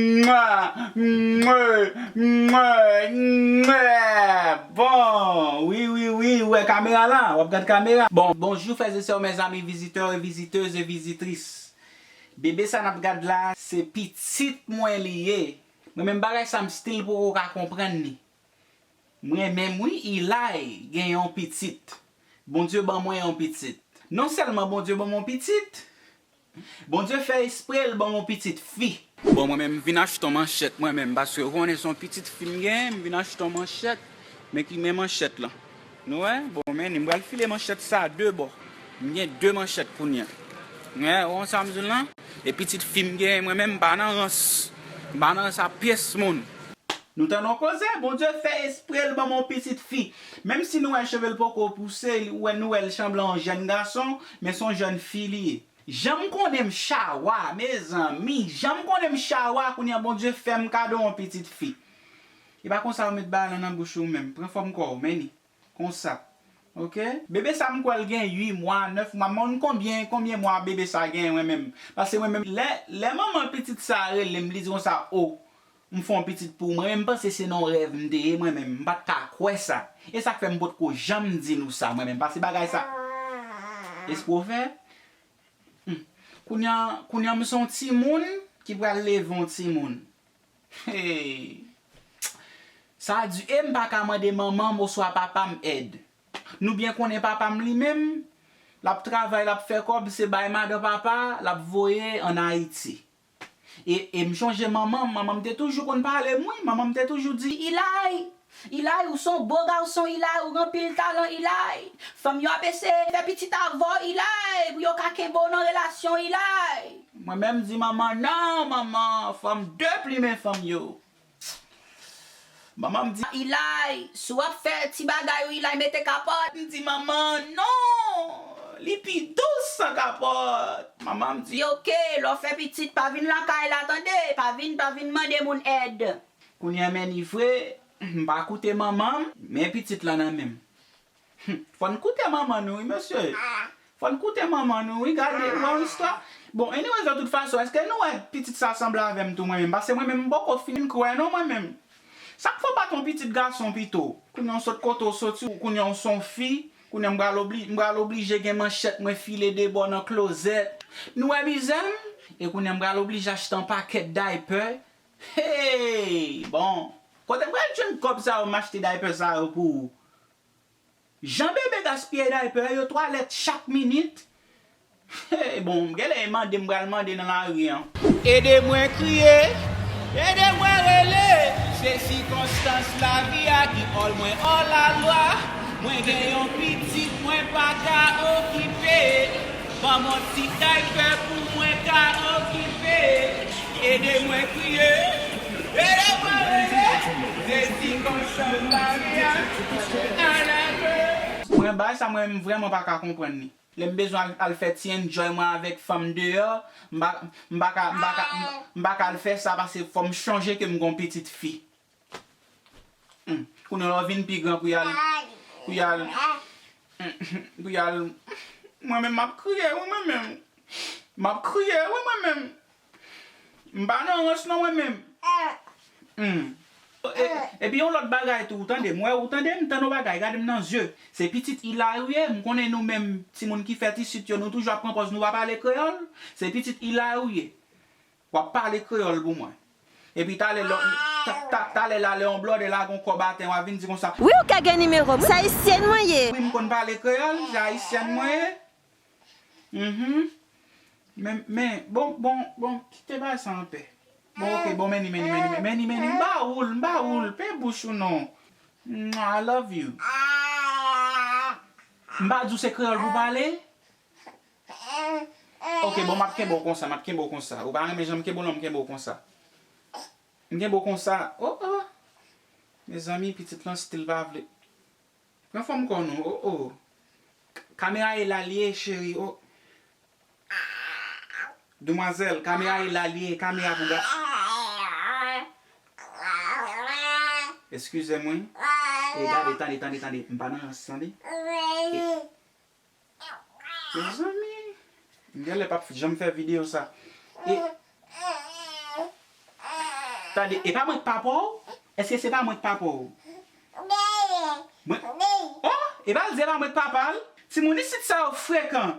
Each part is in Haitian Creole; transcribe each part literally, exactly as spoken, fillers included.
Mwa, mwa, mwa, mwa. Bon, wi, wi, wi, ou wè kamera la, w ap gad kamera. Bon, bonjou, frè e sè, mezanmi, vizitè e vizitez e vizitris. Bebe sa n ap gad la, se pitit mwen li ye. Mwen menm bagay sa m still poko ka konprann li. Mwen menm wi, Ilay gen yon pitit. Bondye ban mwen yon pitit. Non sèlman Bondye ban mwen yon pitit, Bondye fè espre l ban mwen yon pitit fi. Bon, mwen menm m vin achte yon manchèt mwen menm, paske ou konnen se yon pitit fi m genyen, m vin achte yon manchèt, men ki men manchèt lan. Nou wè? Bon, men m pral file manchèt sa de bò. M gen de manchèt kounye a. Ou wè, ou wè sa m di w lan? E pitit fi m genyen, mwen menm m pa nan rans. M pa nan rans a pyès moun. Nou tande yon koze, Bondye fè espre l ban m yon pitit fi. Menm si nou wè cheve l poko pouse, ou wè, nou wè l sanble yon jèn gason, men se yon jèn fi li ye. Jan m konnen m chawa, mezanmi, jan m konnen m chawa, kounye a Bondye fè m kado yon pitit fi. E pa konsa yo met bagay lan nan bouch ou menm. Pran fòm kò w, men ni. Konsa. Oke? Bebe sa m kwè l gen uit mwa, nèf mwa, m pa konn konbyen, konbyen mwa bebe sa gen mwen menm. Paske mwen menm, lè, lè manman pitit sa rele m, li di konsa, o, m fè yon pitit pou ou. Mwen menm, m panse se nan yon rèv m te ye, mwen menm, m pa t ka kwè sa. E sa k fè m potko janm di nou sa, mwen menm, paske bagay sa, espre w fè. Hmm. Kounye a, kounye a m se yon timoun ki pral leve yon timoun. Hey! Sa di, e m pa ka mande manman m oswa papa m èd. Nou byen konnen papa m li menm, l ap travay, l ap fè kòb, se bay madan papa, l ap voye ann Ayiti. E, e m chonje manman m, manman m te toujou konn pale m, wi, manman m te toujou di, Ilay, Ilay, ou se yon bo gason, Ilay, ou gen anpil talan, Ilay. Fanm yo ap eseye fè pitit avè w, Ilay, pou yo ka kenbe w nan relasyon, Ilay. Mwen menm di manman, non, manman, fò m deplimen fanm yo. Manman m di, Ilay, si w ap fè ti bagay ou, Ilay, mete kapòt. M di, manman, non, li pi dous san kapòt. Manman m di, oke, lè w fè pitit, pa vin lakay la, tande, pa vin, pa vin mande moun èd. Kounye a men li vre, m pa koute manman m, men pitit lan nan men m. Hmm, fò n koute manman nou wi, mesye. Fò n koute manman nou wi, gade, wè yon istwa. Bon, anyways, de tout fason, èske nou wè pitit sa sanble avè m tou mwen menm? Paske mwen menm, m poko fin kwè non mwen menm. Sa k fè w pa t yon pitit gason pito? Kounye a w sot kote w soti, kounye a w se yon fi, kounye a m pral obli-, m pral oblije gen manchèt mwen file de bò nan klozèt. Nou wè mizè m? E kounye a m pral oblije achte yon pakèt daypè. Hey! Bon, kote m pral jwenn kòb sa yo, m achte daypè sa yo pou ou? Jan bebe gaspiye daypè yo, twalèt chak minit. Hey, bon, m genlè mande, m pral mande nan lari an. Ede mwen kriye, ede mwen rele. Se sikonstans lavi a ki òl mwen òlalwa. Mwen gen yon pitit mwen pa ka okipe. Ban m yon ti daypè pou mwen ka okipe. Ede mwen kriye, ede mwen rele. Se sikonstans lavi a ki òl mwen òlalwa. Mwen, bagay sa mwen menm vrèman pa ka konprann li. Lè m bezwen al, al fè ti enjoy mwen avèk fanm deyò, m pa, m pa ka, m pa ka, m pa, m pa ka al fè sa paske fò m chonje ke m gon pitit fi. Hmm. Kounye a lè w vin pi gran pou y al, pou y al, hmm, pou y al, mwen menm m ap kriye wi mwen menm. M ap kriye wi mwen menm. M pa nan rans non mwen menm. Hmm. E, epi yon lòt bagay tou, ou tande m, wè, ou tande m, tande yon bagay, gade m nan zye. Se pitit Ilay ou ye, m konnen nou menm timoun ki fèt isit yo, nou toujou ap pran pòz nou pa pale kreyòl. Se pitit Ilay ou ye. W ap pale kreyòl pou mwen. Epi talè, lè, ta, ta, talè la, lè yon blòdè lage yon kòb atè, w a vin di konsa. Wi, ou ka gen nimewo m. Se ayisyèn mwen ye. Wi, m konn pale kreyòl, se ayisyèn mwen ye. Mhm. Men, men, bon, bon, bon, kite bagay sa anpè. Bon, oke, bon, men ni, men ni, men ni, men ni, men ni, m ba ou l, m ba ou l, pe bouch ou non. Mwah, I love you. M pa di w se kreyòl pou pale? Oke, bon, m ap kenbe w konsa, m ap kenbe w konsa. Ou pa renmen jan m kenbe w lan, m kenbe w konsa. M kenbe w konsa. Oh, oh. Mezanmi, pitit lan still pa vle. Pran fòm kò nou, oh, oh. K-, kamera e la l ye, cheri, oh. Demwazèl, kamera e la l ye, kamera pou ga-, eskize m, wi. E gade, tande, tande, tande. M pa nan rans, tande. E, mezanmi, m genlè p ap janm fè videyo sa. E, Tande, e pa mwen k papa w? Èske se pa mwen k papa w? Mwen, oh, e pa l di e pa mwen k papa l? Timoun isit sa yo frekan.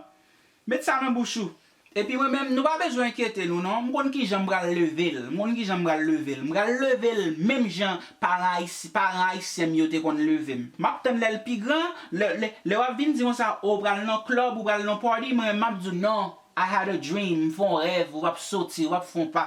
Met sa nan bouch ou. Epi mwen menm, nou pa bezwen enkyete nou non. M konn kijan m pral leve l. M konn kijan m pral leve l. M pral leve l menm jan paran ayis-, paran ayisyen m yo te konn leve m. M ap tann lè l pi gran, lè, lè, lè w ap vin di konsa, o, w pral nan club, ou pral nan party, mwen menm m ap di w non, I had a dream, m fè yon rèv, ou p ap soti, ou p ap fè yon pa.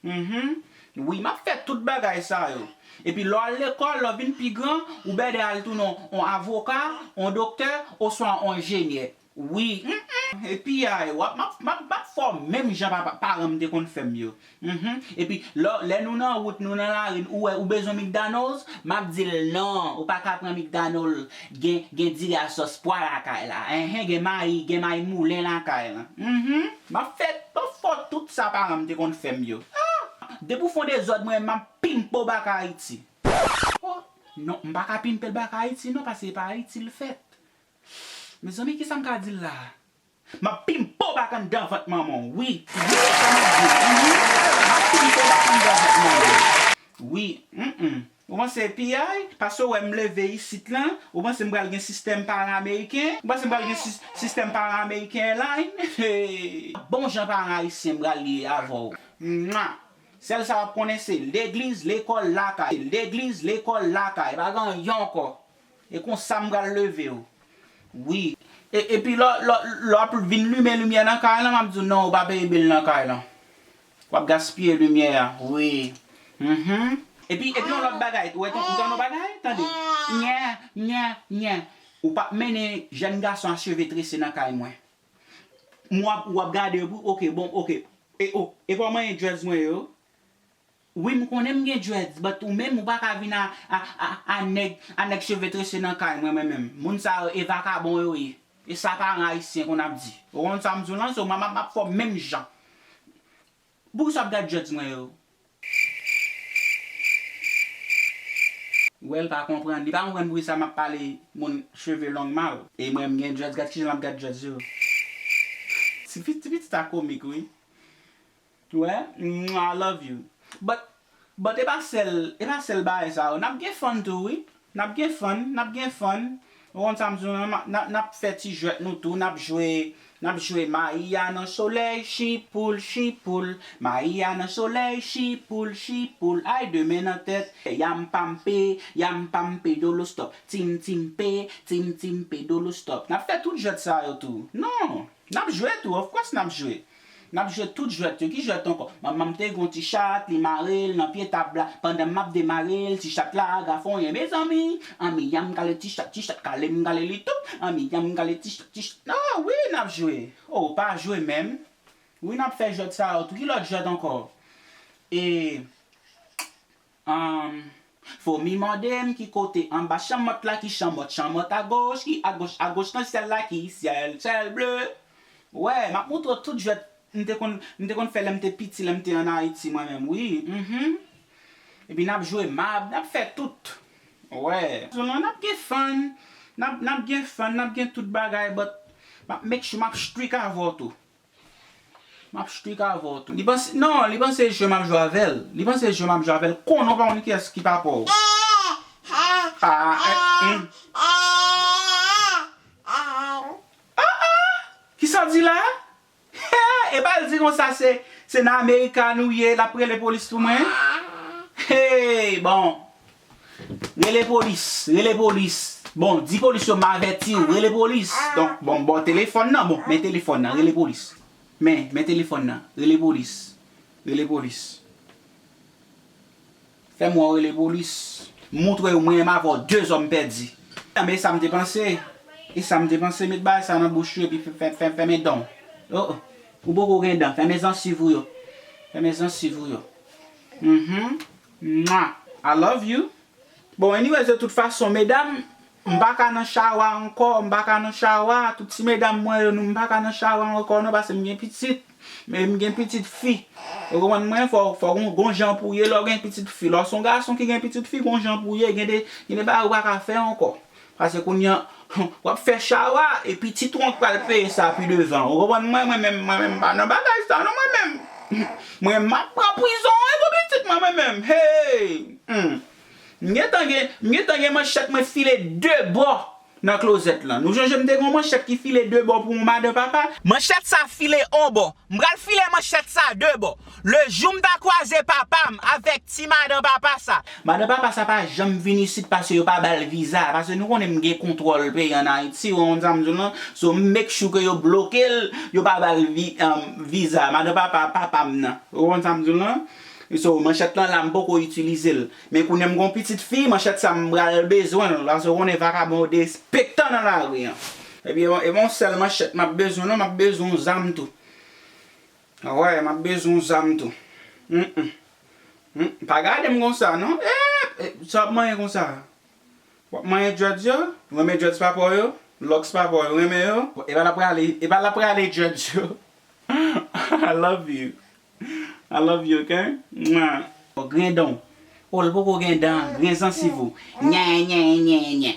Mhm. Wi, m ap fè tout bagay sa yo. Epi lè w al lekòl, lè w vin pi gran, ou bèdè al tounen yon avoka, yon doktè, oswa yon enjenyè. Wi. Mm-mm. Epi ay, w ap, m ap, m ap, m ap fè w menm jan papa, paran m te konn fè m yo. Mhm. Epi lè, lè nou nan wout, nou nan lari, ou wè, ou bezwen McDonald's, m ap di l non, ou pa ka pran McDonald's, gen, gen diri a sòs pwa lakay la. Enhen, gen mayi, gen mayi moulen lakay la. Mhm. M ap fè, m ap fè w tout sa paran m te konn fè m yo. Ah! Depi w fè yon dezòd, mwen, m ap pimpe w baka Ayiti. Oh, non, m pa ka pimpe l baka Ayiti non, paske e pa Ayiti l fèt. Mezanmi, kisa m ka di l la? M ap pimpe w bak anndan vant manman w, wi. Wi, sa m ap di w. Mhm. M ap pimpe w bak anndan vant manman w. Wi, mm. Ou panse P I, paske w wè m leve isit lan, ou panse m pral gen sistèm paran ameriken? Ou panse m pral gen sis-, sistèm paran ameriken airline? Hey! Bon jan paran ayisyen m pral ye avè w. Mwa! Sèl sa w ap konnen se legliz, lekòl, lakay. Legliz, lekòl, lakay. Pa gen anyen ankò. E konsa m pral leve w. Wi. E, epi lè, lè, lè w ap vin limen limyè nan kay lan, m ap di w non, ou pa peye bil nan kay lan. W ap gaspiye limyè a. Wi. Mhm. Epi, epi yon lòt bagay, ou wè, ou tande yon bagay? Tande. Nya, nya, nya. Ou p ap mennen jèn gason a cheve trese nan kay mwen. M w ap, w ap gade yo pou, ok, bon, ok. E, oh, e pa w manyen dreads mwen yo? Wi, m konnen m gen dreads, but ou menm, ou pa ka vin a, a, a, a nèg, a nèg cheve trese nan kay mwen, mwen menm. Moun sa yo, e vakabon yo ye. E sa paran ayisyen konn ap di. Ou konn sa m di w lan, so, m ap, m ap, m ap fè w menm jan. Poukisa w ap gad dreads mwen yo? Ou wè l pa konprann. Li pa konprann poukisa m ap pale moun cheve long mal. E mwen, m gen dreads, gad kijan l ap gad dreads yo. Ti pitit, ti pitit sa komik, wi. Wè, mwah, I love you. But, but e pa sèl, e pa sèl bagay sa yo. N ap gen fun tou, wi. N ap gen fun, n ap gen fun. Ou konn sa m di w lan, n ap, n ap fè ti jwèt nou tou, n ap jwe, n ap jwe Mayi a nan solèy, chipoul, chipoul. Mayi a nan solèy, chipoul, chipoul. Ay, de men nan tèt, yam pampe, yam pampe, dolo stop. Tim, timpe, tim, timpe, dolo stop. N ap fè tout jwèt sa yo tou. Non, n ap jwe tou, of course n ap jwe. N ap jwe tout jwèt yo. Ki jwèt ankò? Manman m te gen yon ti chat, li mare l nan pye tab la. Pandan m ap demare l, ti chat la gafonyen. Mezanmi, anmiyam kale ti chat, ti chat kale m kale li tou. Anmiyam kale ti chat, ti chat. Ah, wi, n ap jwe. Oh, pa jwe menm. Wi, n ap fè jwèt sa yo tou. Ki lòt jwèt ankò? E, Ahn, fomi mande m ki kote anba chanmòt la, ki chanmòt, chanmòt agoch, ki agoch, agoch nan syèl la, ki syèl, syèl ble. Wè, m ap montre w tout jwèt m te konn, m te konn fè lè m te piti, lè m te ann Ayiti mwen menm, wi. Mhm. Epi n ap jwe mab, n ap fè tout. Wè. Sou nou, n ap gen fun, n ap, n ap gen fun, n ap gen tout bagay, but m ap make sure m ap strict avè w tou. M ap strict avè w tou. Li panse, non, li panse e jwe m ap jwe avè l. Li panse e jwe m ap jwe avè l. Konnen w pa konn kiyès ki papa w. Ah, eh, hmm. Ah, ah. Kisa w di la? E pa l di konsa se, se nan America nou ye, l ap rele polis pou mwen? Hey, bon. Rele polis, rele polis. Bon, di polis yo m avèti w, rele polis. Donk, bon, bon, telefòn nan, bon, men telefòn nan, rele polis. Men, men telefòn nan, rele polis. Rele polis. Fè m wè w rele polis. Montre yo mwen menm avè w, de zòm pèdi. Men sa m te panse. E sa m te panse, met bagay sa nan bouch ou epi fè, fè, fè, fèmen dan w. Oh, oh. Ou poko gen dan, fèmen zansiv ou yo. Fèmen zansiv ou yo. Mhm. Mwah. I love you. Bon, anyways, de tout fason, medam, m pa ka nan chawa ankò, m pa ka nan chawa, tout ti medam mwen yo, nou, m pa ka nan chawa ankò non, paske m gen pitit, men m gen pitit fi. Ou konprann mwen, fò, fò gon, gon jan pou ye lè w gen pitit fi. Lè w se yon gason ki gen pitit fi, gon jan pou ye, gen de, gen de bagay ou pa ka fè ankò. Paske kounye a, w ap fè chawa, e pitit ou an k pral peye sa pi devan. Ou konprann mwen, mwen menm, mwen menm, m pa nan bagay sa non, mwen menm. Mwen, m ap pran prizon, wi, pou pitit. Mwen menm, hey! Hmm. M gentan gen, m gentan gen manchèt mwen file de bò nan klozèt lan. Nou sonje m te gen yon manchèt ki file de bò pou yon madan papa? Manchèt sa file yon bò. M pral file manchèt sa de bò. Le jou m ta kwaze papa m avèk ti madan papa sa. Madan papa sa pa janm vin isit paske yo pa ba l viza. Paske nou konnen m gen kontwòl peyi ann Ayiti, ou konn sa m di w lan. So, m make sure ke yo bloke l, yo pa ba l vi-, um, viza. Madan papa, papa m nan. Ou konn sa m di w lan? So, manchèt lan la, m poko itilize l. Men kounye a m gon pitit fi, manchèt sa m pral bezwen l, paske ou konnen vakabon yo derespektan nan lari an. Epi, e bon, e bon sèl manchèt m ap bezwen non, m ap bezwen yon zam tou. Wè, m ap bezwen yon zam tou. Mm, mm. Mm, pa gade m konsa non. Eh, eh, sa w ap manyen konsa? W ap manyen dreads yo? Renmen dreads papa w yo? Lòks papa w yo, renmen yo? Epa l ap prale, epa l ap prale dreads yo. I love you. I love you, okay? Mwah. Grenn dan w. Oh, l poko gen dan, grenn zansiv ou. Nye, nye, nye, nye.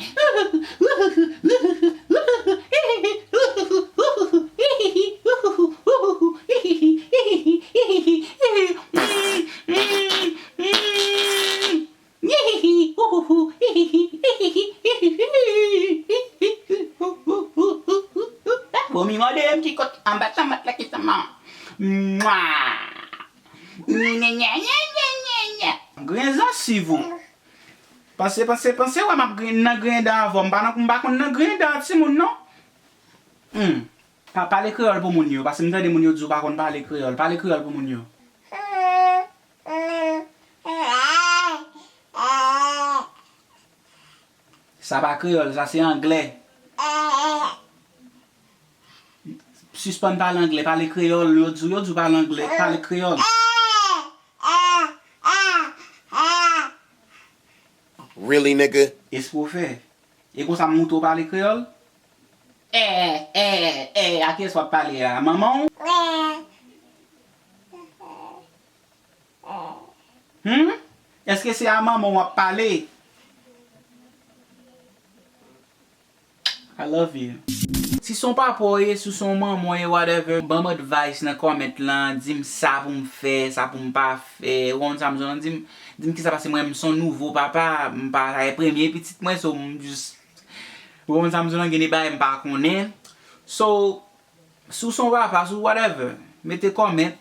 Bon, mi mande m ki kot anba chanmat la ki sa man. Mwa. Nye, nye, nye. Grenn zansiv ou. Panse, panse, panse wè m ap grenn nan grenn dan avè w. M pa nan, m pa konn nan grenn dan timoun non. Hmm. Pa, pale kreyòl pou moun yo, paske m tande moun yo di w pa konn pale kreyòl. Pale kreyòl pou moun yo. Sa pa kreyòl, sa se anglè. Sispann pale anglè, pale kreyòl, yo di w, yo di w pale anglè, pale kreyòl. Really, nigga? Espre w fè. E konsa m montre w pale kreyòl? Eh, eh, eh, a kiyès w ap pale a? Manman w? Hmm? Èske se a manman w ap pale? I love you. Si se yon papa w ye, si se yon manman w ye, whatever, ban m advice nan comment lan, di m sa pou m fè, sa pou m pa fè, ou konn sa m di w lan, di m, di m kisa pase mwen, m se yon nouvo papa, m pa, sa e premye pitit mwen, so m jis, ou konn sa m di w lan, gen de bagay m pa konnen. So, si w se yon papa, si w whatever, mete comment,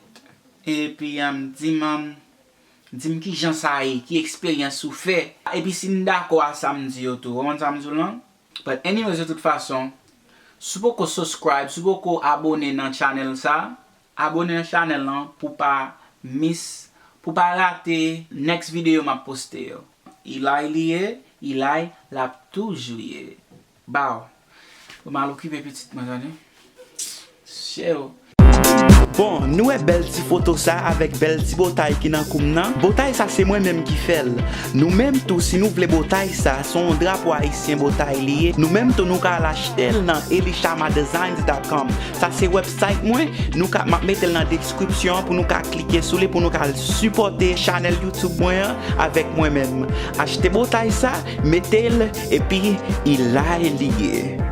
epi, um, di m, um, di m kijan sa ye, ki eksperyans ou fè. Epi si n dakò a sa m di yo tou, ou konn sa m di w lan? But anyways, de tout fason, si w poko subscribe, si w poko abone nan channel sa, abone nan channel lan pou pa miss, pou pa rate next video m ap poste yo. Eli li ye, Eli l ap toujou ye. Bow. Pou m al okipe pitit mwen, tande. Show. Bon, nou wè bèl ti foto sa avèk bèl ti botay ki nan kou m nan. Botay sa se mwen menm ki fè l. Nou menm tou, si nou vle botay sa, se yon drapo ayisyen botay li ye. Nou menm tou, nou ka al achte l nan elishamaddesigns dot com. Sa se website mwen, nou ka, m ap mete l nan description pou nou ka klike sou li, pou nou ka al sipòte chanèl YouTube mwen an avèk mwen menm. Achte botay sa, mete l, epi Eli li ye.